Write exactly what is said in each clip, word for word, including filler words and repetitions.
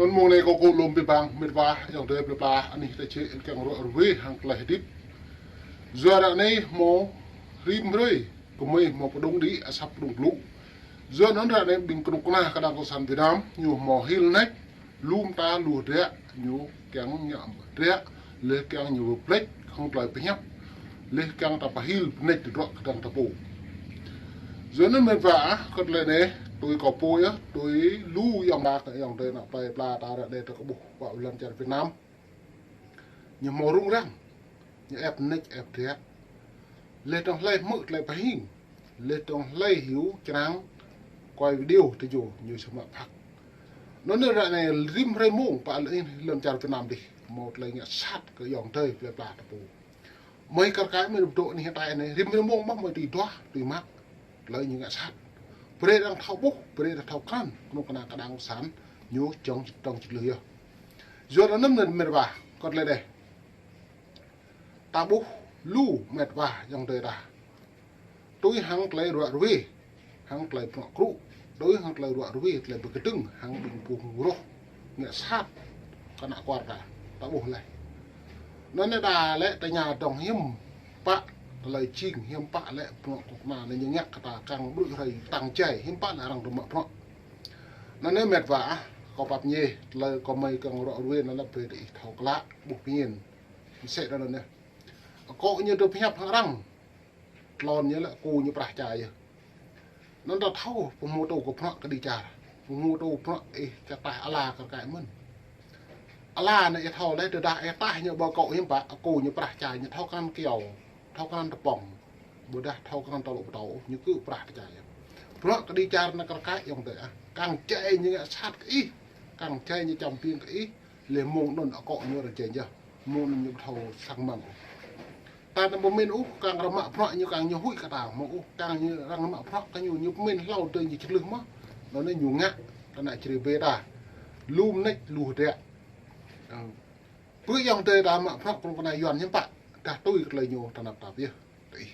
Anăn mông anei kâo kơ lŏ bi bang mĭt wa ayŏng adei plei pla anih ta čê kiăng ruă ruê hŏng klei hdĭp. Yua ară anei mâo rĭm hrơi kmei mâo pơdŭng đĭ asăp pơdŭng blŭ. Yua anăn ară anei ƀĭng knŭk kna kđang cộng sản Việt Nam ñu mâo hil nĕč, lu mta lu hdră ñu kiăng ngă hdră, leh kiăng ñu plĕč hŏng klei pơhiăp, leh kiăng ta pơhil pơnĕč tơdruă kđang ta pô. Yua anăn mĭt wa ah, kơ klei anei, tui kâo pô yơh, tui lu ayŏng adei, ayŏng adei ană plei pla ta ară anei ta kơ ƀuh wa lăn čar Việt Nam ñu mâo rŭng răng, ñu ĕp nĕč ĕp hdră. Leh dơ̆ng hlei hmư̆ klei pơhing, leh dơ̆ng hlei hiu črang, quay video ti ñu, ñu sơmă phak. Anăn ară anei rĭm hrơi mông pă lăn čar Việt Nam dih mâo klei ngă sat kơ ayŏng adei plei pla ta pô. Mei kar kaĭ mei dôk anih ta anei, rĭm hrơi mông mơh mei tui duah, tui mă klei ñu ngă sat. Brei arăng thâo ƀuh, brei arăng thâo krăn, knŭk kna kđang cộng sản ñu čŏng čŏng čĭt lưh yơh. Yua anăn mĭt wa, kơ klei anei, ta ƀuh lu mĭt wa ayŏng adei ta tui hŏng klei ruă ruê, hŏng klei bruă krŭ, tui hŏng klei ruă ruê, klei bi kdơ̆ng hŏng ƀĭng phung roh ngă sat kơ ană kwar ta, ta ƀuh leh. Anăn đa lĕ tơña dơ̆ng hiăm pă klei jing, hiăm pă lĕ bruă knŭk kna anei ñu ngă kơ ta kăng ƀrư̆ hrơi tăng jai, hiăm pă lĕ arăng dôk mă bruă. Anăn mĭt wa ah, kâo pap mñê, klei kơ mei kiăng ruă ruê anăn lĕ brei diih thâo klă, ƀuh pơñen. Msĕ anăn yơh. Akŏ ñu dôk pơhiăp hŏng arăng, tlôn ñu lĕ akŏ ñu prah čar yơh. Anăn ta thâo pơhmutu kơ bruă kđi čar, pơhmutu bruă ih čar taih ala kar kaĭ mơ̆n. Ala anei ih thâo leh, tơdah ih taih ñu ƀơ akŏ hiăm pă, akŏ ñu prah čar, ñu thâo krăn kyâo, thâo krăn tơpŏng, ƀôdah thâo krăn tơlŭ pơtâo, ñu kơ prah čar yơh. Bruă kđi čar anăn kar kaĭ ayŏng adei ah, kăng jai ñu ngă sat kơ ih, kăng jai ñu čăm piêng kơ ih, leh mông anăn akŏ ñu arăng jai yơh, mông anăn ñu ƀu thâo săng măng ôh. Ta anăn ƀu mĭn ôh, kăng arăng mă bruă ñu kăng ñu huĭ kơ ta mơh ôh, kăng ñu arăng mă bruă kơ ñu, ñu ƀu mĭn hlâo dơ̆ng ñu čĭt lưh mơh. Anăn ñu ngă kơ ană čri bê ta lu mnêč lu hdră. Ơ. Pơ ayŏng adei ta mă bruă knŭk kna Yuăn hiăm pă, dah tui klei ñu ta năp tap yơh. Tui ih.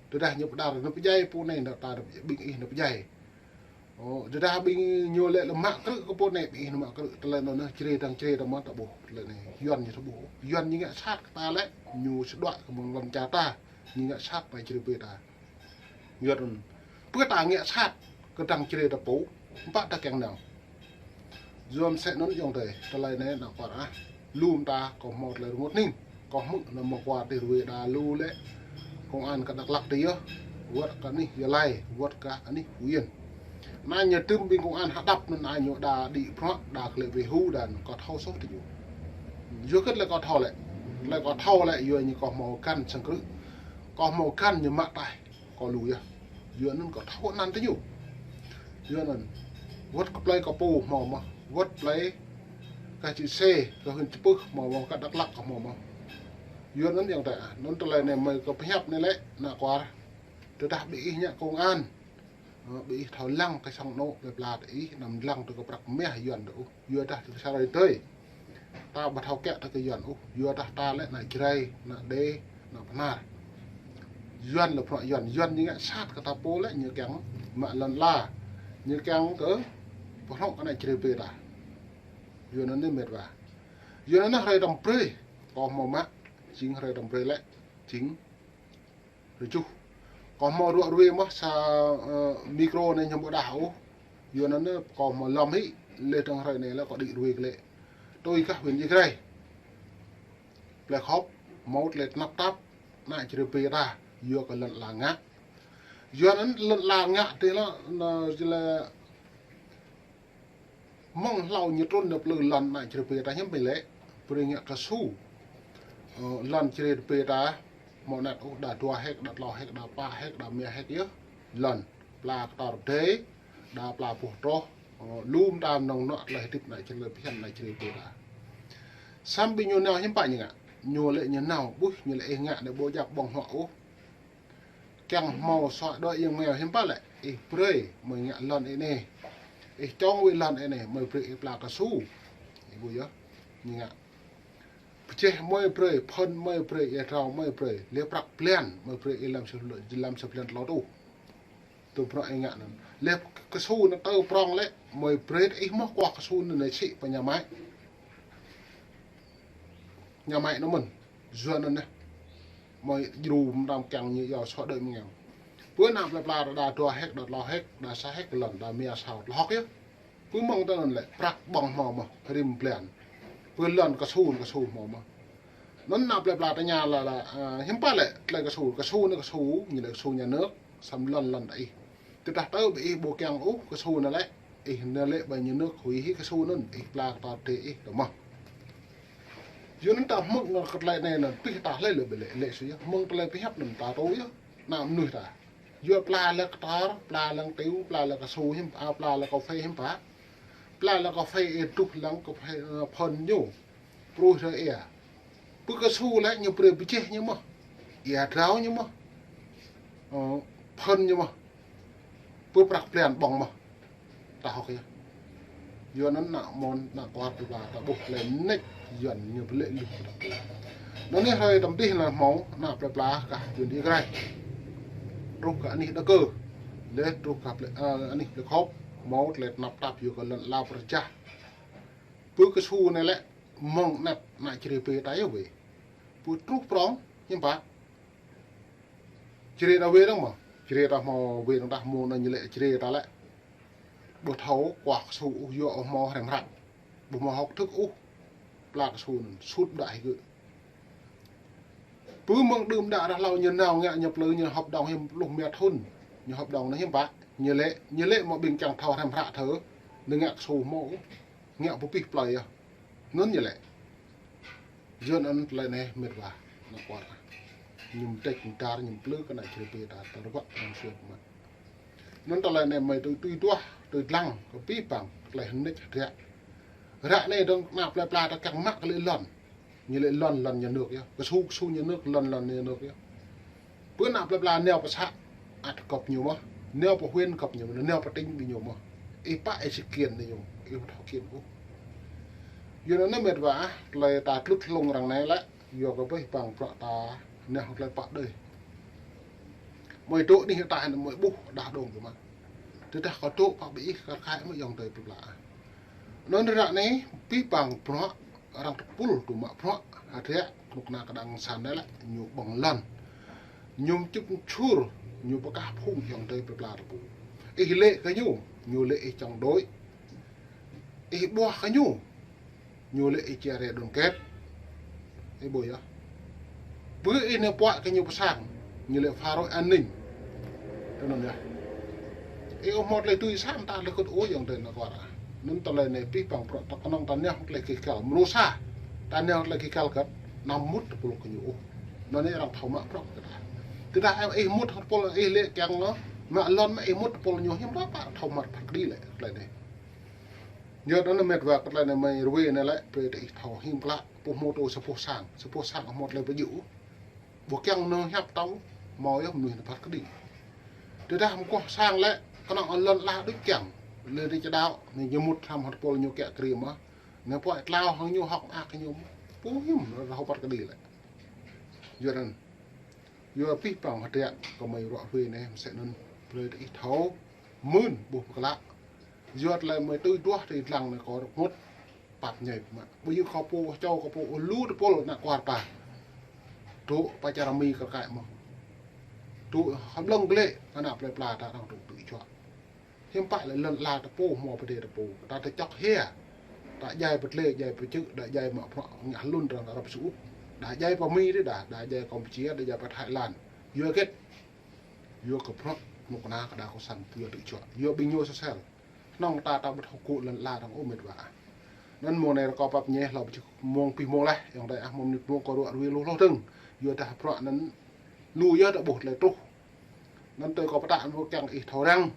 Tơdah ñu pơđar năp jai pô anei, năp ta năp ƀing ih năp jai. Ơ, tơdah ƀing ñu lĕ lĕ mă krư̆ kơ pô anei, ƀing ih nao mă krư̆, tơlơi anăn čri dơ̆ng čri dơ̆ng mơh ta ƀuh, tơlơi anei Yuăn ñu ta ƀuh. Yuăn ñu ngă sat kơ ta lĕ, ñu sơđuă kơ mơ̆ng lăn čar ta, ñu ngă sat kơ ană čri bê ta. Yuăn anăn. Pơ ta ngă sat kơ dơ̆ng čri ta pô, mpă ta kiăng nao. Yua msĕ anăn ayŏng adei, tơlơi anei ană kwar ah. Lu mta kâo mâo tơlơi rơngot hnĭng. Kâo hmư̆ anăn mâo kwar ti ruê đa lu lĕ công an kơ Dak Lak ti yơh, wăt kơ anih Gia Lai, wăt kơ anih Phú Yên. Anăn ñu tŭm ƀing công an hđăp anăn anăn ñu đa đĭ bruă, đa klei bi hŭ đa, kâo thâo soh ti ñu. Yua kơ tơlơi kâo thâo lĕ, tơlơi kâo thâo lĕ yua ñu kâo mâo găn sang krư̆, kâo mâo găn ñu mă taih kâo lu yơh. Yua anăn kâo thâo anăn ti ñu. Yua anăn wăt kơ plei kơ pô mâo mơh, wăt plei kơ čĭ sê, kơ huyện Chư Pưh mâo mơh, kơ Dak Lak kơ mâo mơh. Yua anăn ayŏng adei ah, anăn tơlơi anei mei kâo pơhiăp anei lĕ, ană kwar. Tơdah ƀing ih ngă công an, ơ, ƀing ih thâo lăng kơ sang anôk plei pla diih, anăm lăng tơ kơ prăk mah Yuăn dôk ôh. Yua dah tơ sa rai tơi. Ta ƀu thâo kiă tơ kơ Yuăn ôh. Yua dah ta lĕ ană Jrai, ană Êđê, ană Bahnar. Yuăn lĕ bruă Yuăn, Yuăn ñu ngă sat kơ ta pô lĕ ñu kiăng mă lăn ala. Ñu kiăng kơ pơhrŏ kơ ană čri bê ta. Yua anăn anei mĭt wa. Yua anăn hrơi tăm brei, kâo mâo mă, jing hrơi tăm brei lĕ, jing hrơi čuh. Kâo mâo ruă ruê mơh sa, ơ, micro anei ñu ƀu dah ôh. Yua anăn kâo mâo lăm hĭ, leh dơ̆ng hrơi anei lĕ kâo đĭ ruê klei. Tui kơ huyện Ia Grai, Plei Khop, mâo klei tnăp tap, ană čri bê ta, yua kơ lăn ala ngă. Yua anăn lăn ala ngă ti lĕ, anăn jing lĕ mơ̆ng hlâo ñu trŭn nao plư lăn ană čri bê ta hiăm bi lĕ, brei ngă kơ su. Ơ, lăn čri bê ta, mâo anăt ôh, đa dua héc, đa tlâo héc, đa pă héc, đa êma héc yơh. Lăn, pla ktar dê, đa pla boh troh, ơ, lu mta mnơ̆ng mnuă klei hdĭp ană čri bhiăn ană čri bê ta. Săm bi ñu nao hiăm pă ñu ngă, ñu lĕ ñu nao, ƀuh ñu lĕ ih ngă anei ƀu djăp ƀơ̆ng huă ôh. Kiăng mâo sua đuĕ yang meo hiăm pă lĕ, ih brei mei ngă lăn anei. Ih čŏng wĭt lăn anei, mei brei ih pla kơ su. Ih ƀuh yơh, ñu ngă. Pơčeh mei brei, phŭn mei brei, ih drao mei brei, leh prăk blan, mei brei ih lăm sa, lăm sa blan tlâo tuh. Bruă ih ngă anăn. Leh ksu anăn tơ prŏng lĕ, mơi brei ih mơh kuah ksu anăn nĕ sĭ pơ nhà máy. Nhà máy anăn mơ̆n. Yua anăn nĕ. Mơi djru mtam kiăng ñu yua sua đuĕ mngiăng. Pơ ană plei pla đa dua héc, đa tlâo héc, đa sa héc lăn, đa mia sao tlâo héc yơh. Pơ mơ̆ng tơ anăn lĕ, prăk ƀơ̆ng hmâo mơh, rĭm blan. Pơ lăn ksu, ksu hmâo mơh. Anăn ană plei pla tơña lĕ, lĕ, a, hiưm pă lĕ, tlei ksu, ksu anăn ksu, ñu lĕ ksu nhà nước, săm lăn lăn ih. Tơdah tơ ƀu ih ƀu kiăng ôh, ksu anăn lĕ, ih anăn lĕ ƀai nhà nước huĭ hĭ ksu anăn, ih pla ktar drei ih tơ mơh. Yua anăn ta hmư̆ ngă kơ tlei anei anăn, pih ta hlei lĕ ƀu lĕ, lĕ su yơh, mơ̆ng tlei pih hiăp anăn ta tŭ yơh, ană mnuih ta. Yua pla lĕ ktar, pla lĕ tiu, pla lĕ ksu hiưm, a, pla lĕ kaphê hiưm pă. Pla lĕ kaphê ih truh lĕ kaphê, ơ, phơn ñu. Pruh rơ ia. Pơ ksu lĕ ñu brei pơjeh ñu mơh. Ia drao ñu mơh. Ơ, phơn ñu mơh. Pơ prăk blan ƀơ̆ng mơh. Ta hŏk yơh. Yua anăn ană mơ̆n, ană kuar plei pla ta ƀuh lĕ nĕč Yuăn ñu ƀu lĕ luh ta ƀuh. Anăn anei hrơi tăm dih anăn hmâo, ană plei pla kah Yuăn đi grai. Truh kơ anih Đa Kơ. Leh truh kơ plei, ơ, anih plei Khop. Hmâo tlei tnap tap yua kơ lăn ala pơrjah. Pơ ksu anei lĕ, mơ̆ng anăp ană čri pê ta yơh wê. Pơ truh prŏng, hiưm pă. Čri ta wê dơ̆ng mơh. Čri ta hmâo wê dơ̆ng ta hmâo anăn ñu lĕ čri ta lĕ. Ƀu thâo kuah ksu ôh yua ôh hmâo hrăm hră. Ƀu hmâo học thức ôh. Pla ksu anăn, sut đa hĭ gơ̆. Pơ mơ̆ng đưm đă rah hlâo ñu nao ngă ñu plư ñu hợp đồng hiưm pluh mia thŭn. Ñu hợp đồng anăn hiưm pă. Ñu lĕ, ñu lĕ mâo ƀing kiăng thâo hrăm hră thơ. Ñu ngă ksu hmâo ôh. Ngă pơpih plei yơh. Anăn ñu lĕ. Yua anăn tlei anei mĭt wa, ană kuar. Ñu mdêč mdar, ñu mplư kơ ană čri pê ta, ta rơwăk anăn sui pơmat. Anăn tlei anei mơi tui, tui duah, tui dlăng, kơ pih păng, tlei hnĭč hdră. Ră anei dơ̆ng ană plei pla ta kiăng mă kơ lĕ lăn. Ñu lĕ lăn, lăn nhà nước yơh. Ksu, ksu nhà nước, lăn, lăn nhà nước yơh. Pơ ană plei pla nao pơ xã, ăt găp ñu mơh. Nao pơ huyện găp ñu mơh, nao pơ tỉnh ƀing ñu mơh. Ih pă ih sĭ kiên ñu, ih ƀu thâo kiên ôh. Yua anăn mĭt wa, tlei ta tlut hlŏng arăng anei lĕ, yua kơ pih păng bruă ta nao tlei pă đei. Mơi dôk anih ta anăn mơi ƀuh đah đông kơ mă. Tơdah kâo dôk pă ƀing ih kar kaĭ mơh ayŏng adei plei pla. Anăn ră anei, pih păng bruă arăng tơpul tŭ mă bruă, hdră, knŭk kna kđang săn anei lĕ, ñu ƀơ̆ng lăn. Ñu mčŭp mčhur, ñu pơkah phung ayŏng adei plei pla tơpul. Ih lĕ kơ ñu, ñu lĕ ih chống đối. Ih ƀuah kơ ñu, ñu lĕ ih chia rẽ đoàn kết. Ih ƀuh yơh. Pơ ih nao puă kơ ñu pơ sang, ñu lĕ phá rối an ninh. Tơ anăn yơh. Ih ƀu hmâo tlei tui sa mta tlei kŭt ôh ayŏng adei ană kuar. Anăn tlei anei pih păng bruă ta knŏng ta nao tlei kih kal. Mrô sa, ta nao tlei kih kal kăt, anăm mŭt tơpul kơ ñu ôh. Anăn anei arăng thâo mă bruă kơ ta. Tơdah ih mŭt tơpul ih lĕ kiăng ngă, mă lăn mă ih mŭt tơpul ñu hiưm pă thâo mă phat kđi lĕ tlei anei. Yua anăn mĭt wa kơ tlei anei mơi rwê anei lĕ, brei ta ih thâo hiưm klă, pô hmâo tơ sa boh sang, sa boh sang hmâo tlei pơjŭ. Ƀu kiăng nao hiăp tŏng, mâo yơh mnuih nao phat kđi. Tơdah mkuh sang lĕ, knŏng lăn ala đuč kiăng, lĕ ti čơđao, anei ñu mŭt hrăm hŏt pôl ñu kiă kriê mơh, anei puă tlao hŏng ñu hŏk mơak ñu, pô hiưm nao phat kđi lĕ. Yua anăn. Yua pih păng hdră kơ mơi ruă rwê anei, msĕ anăn, brei ta ih thâo, mưn, ƀuh pơklă. Yua tlei mơi tui duah tui dlăng anei kâo rơ̆k mŭt, pap ñai pơmă. Ƀu djơ̆ kâo pô, čô kâo pô, ôh lu tơpul ană kuar pă. Tŭ pă čar Mi kơ kaĭ mơh. Tŭ hŏng blơ̆ng glĕ, ană plei pla ta arăng tŭ tŭ čuă. Hiưm pă lĕ lăn ala ta pô, hmâo pơdê ta pô. Ta tơčŏk hia. Ta jai pơtlê, jai pơčư̆, đa jai mă bruă ngă hlŭn arăng ta răp sŭ. Đa jai pơ Mi dih đa, đa jai Campuchia, đa jai pơ Thái Lan. Yua hgĕt. Yua kơ bruă, knŭk kna kơ đa kơ sang, yua tŭ čuă. Yua ƀing ñu sơsel. Knŏng ta ta ƀu thâo kơ lăn ala arăng ôh mĭt wa. Anăn mông anei rơkâo pap ñai hlâo pơčŭk mông pih mông leh, ayŏng adei ah mông mnĭt mông kâo ruă rwê lu hloh dơ̆ng. Yua dah bruă anăn lu yơh ta ƀuh tlei truh. Anăn tui kâo pơtă mông kiăng ih thâo răng.